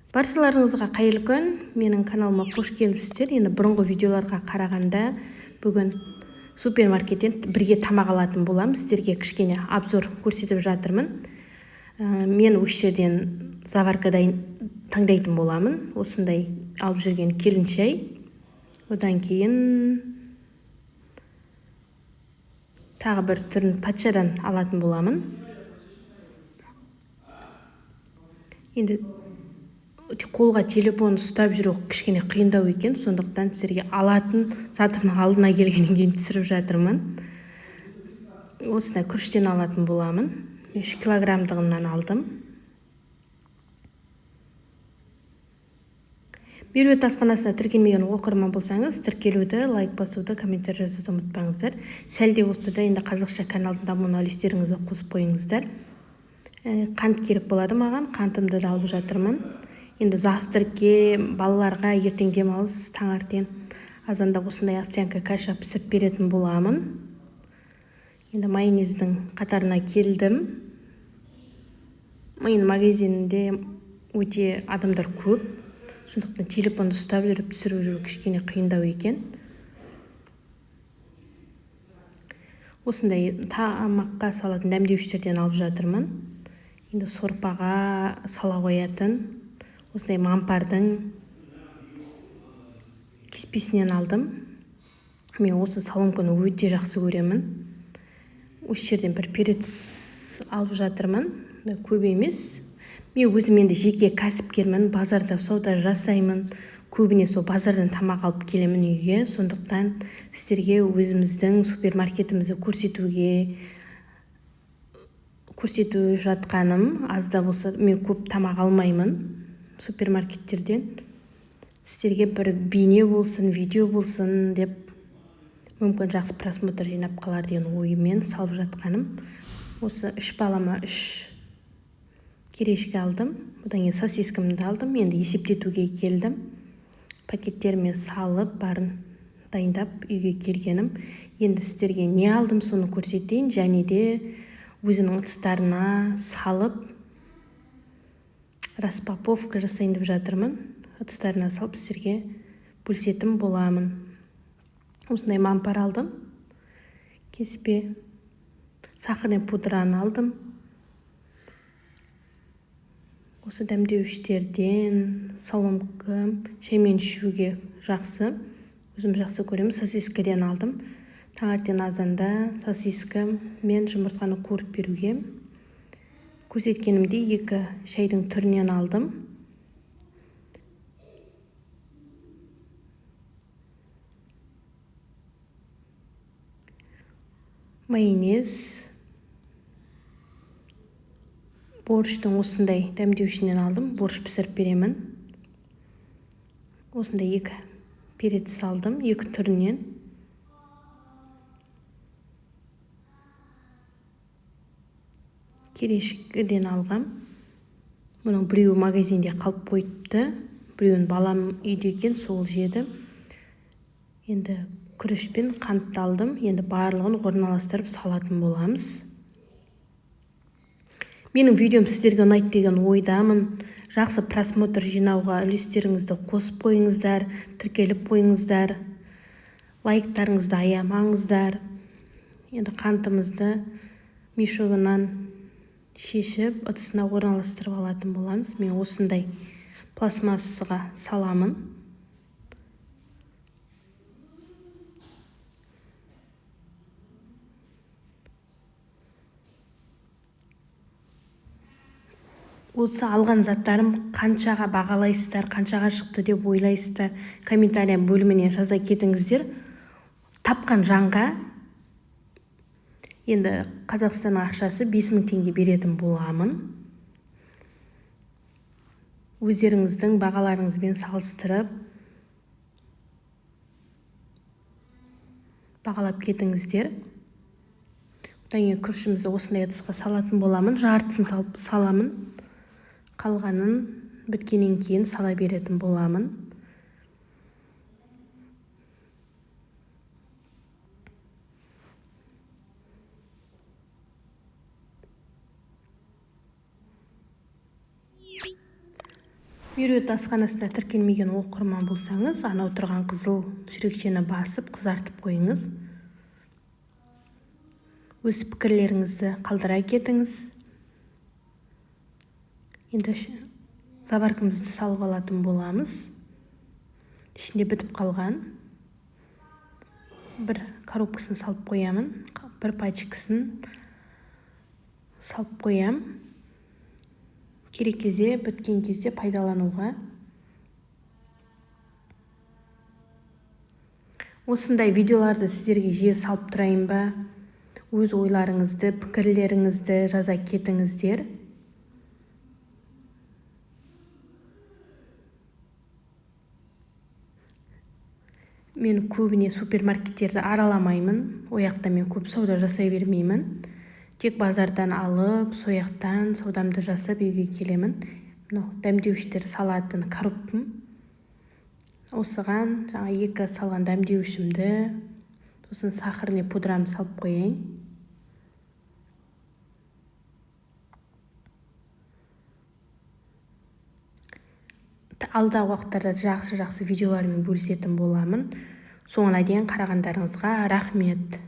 Баршаларыңызға қайырлы күн. Менің каналыма қош келіпсіздер. Енді бұрынғы видеоларға қарағанда бүгін супермаркеттен бірге тамақ алатын боламыз. Сіздерге кішкене обзор көрсетіп жатырмын. Мен осы жерден заварка таңдайтын боламын. Осындай алып жүрген келін шай. Одан кейін тағы бір түрін патшадан алатын боламын. Енді қолға телефон ұстап жүру кішкене қиындау екен, сондықтан сіздерге алатын затымның алдына келгеннен кейін түсіріп жатырмын. Осындай күріштен алатын боламын. 3 килограммдығынан алдым. Меруерт асханасына тіркелмеген оқырман болсаңыз, тіркелуді, лайк басуды, комментарий жазуды ұмытпаңыздар. Сәл де болса да енді қазақша каналдың дамуына үлестеріңізді қосып қойыңыздар. Қант керек болады маған, қантымды да алып жатырмын. Енді завтракке балаларға ертең демалыс, таңертең азанда осындай овсянка каша пісіріп беретін боламын. Енді майонездің қатарына келдім. Мен магазинде өте адамдар көп, сондықтан телефонды ұстап жүріп түсіріп жүру кішкене қиындау екен. Осындай тамаққа салатын дәмдеуіштерден алып жатырмын. Енді сорпаға сала қоятын осындай мампардың кеспесінен алдым. Мен осы соломканы өте жақсы көремін. Осы жерден бір перец алып жатырмын. Көп емес. Мен өзім енді жеке кәсіпкермін, базарда сауда жасаймын. Көбіне сол базардан тамақ алып келемін үйге. Сондықтан сіздерге өзіміздің супермаркетімізді көрсету жатқаным, аз да болса мен көп тамақ алмаймын супермаркеттерден. Сіздерге бір бейне болсын, видео болсын деп мүмкін жақсы просмотр жинап қалар деген оймен салып жатқаным. Осы 3 балама 3 керешке алдым. Одан кейін сосискамды алдым. Енді есептетуге келдім. Пакеттеріме салып, барын дайындап үйге келгенім. Енді сіздерге не алдым соны көрсетейін. Және де өзінің ыдыстарына салып распаковка жасайын деп жатырмын. Ыдыстарына салып сіздерге бөлісетін боламын. Осындай мампар алдым. Кеспе. Сахарный пудраны алдым. Осы дәмдеуіштерден соломка шаймен ішуге жақсы. Өзім жақсы көремін. Сосискіден алдым. Таңертең азанда сосиска мен жұмыртқаны қуырып беруге. Көрсеткенімдей 2 шайдың түрінен алдым. Майонез. Борщтың осындай дәмдеуішінен алдым. Борщ пісіріп беремін. Осындай 2 перец алдым, 2 түрінен. Керешкіден алғам. Бұның біреуі магазинде қалып қойыпты. Біреуін балам үйде екен, сол жеді. Енді күріш пен қантты алдым. Енді барлығын орналастырып салатын боламыз. Менің видеом сіздерге ұнайды деген ойдамын. Жақсы просмотр жинауға үлестеріңізді қосып қойыңыздар, тіркеліп қойыңыздар, лайктарыңызды аямаңыздар. Енді қантымызды мешогынан шешіп, ыдысына орналастырып алатын боламыз. Мен осындай пластмассаға саламын. Осы алған заттарым қаншаға бағалайсыздар, қаншаға шықты деп ойлайсыздар, комментария бөліміне жаза кетіңіздер. Тапқан жанға енді Қазақстанның ақшасы 5000 теңге беретін боламын. Өздеріңіздің бағаларыңызбен салыстырып бағалап кетіңіздер. Одан кейін күрішімізді осындай ыдысқа салатын боламын. Жартысын саламын. Қалғанын біткеннен кейін сала беретін боламын. Меруерт асханасына тіркелмеген оқырман болсаңыз, анау тұрған қызыл жүрекшені басып, қызартып қойыңыз. Өз пікірлеріңізді қалдыра кетіңіз. Енді заваркамызды салып алатын боламыз. Ішінде бітіп қалған бір коробкасын салып қоямын, бір пачкасын салып қоям. Керек кезде, біткен кезде пайдалануға. Осындай видеоларды сіздерге жиі салып тұрайын ба? Өз ойларыңызды, пікірлеріңізді жаза кетіңіздер. Мен көбіне супермаркеттерді араламаймын. Ояқта мен көп сауда жасай бермеймін. Тек базардан алып, сояқтан саудамды жасап үйге келемін. Мынау дәмдеуіштер салатын коробкам. Осыған жаңа екі салған дәмдеуішімді, сосын сахарный пудрамды салып қояйын. Алдағы уақыттарда жақсы-жақсы видеолармен бөлісетін боламын. Соңына дейін қарағандарыңызға рахмет.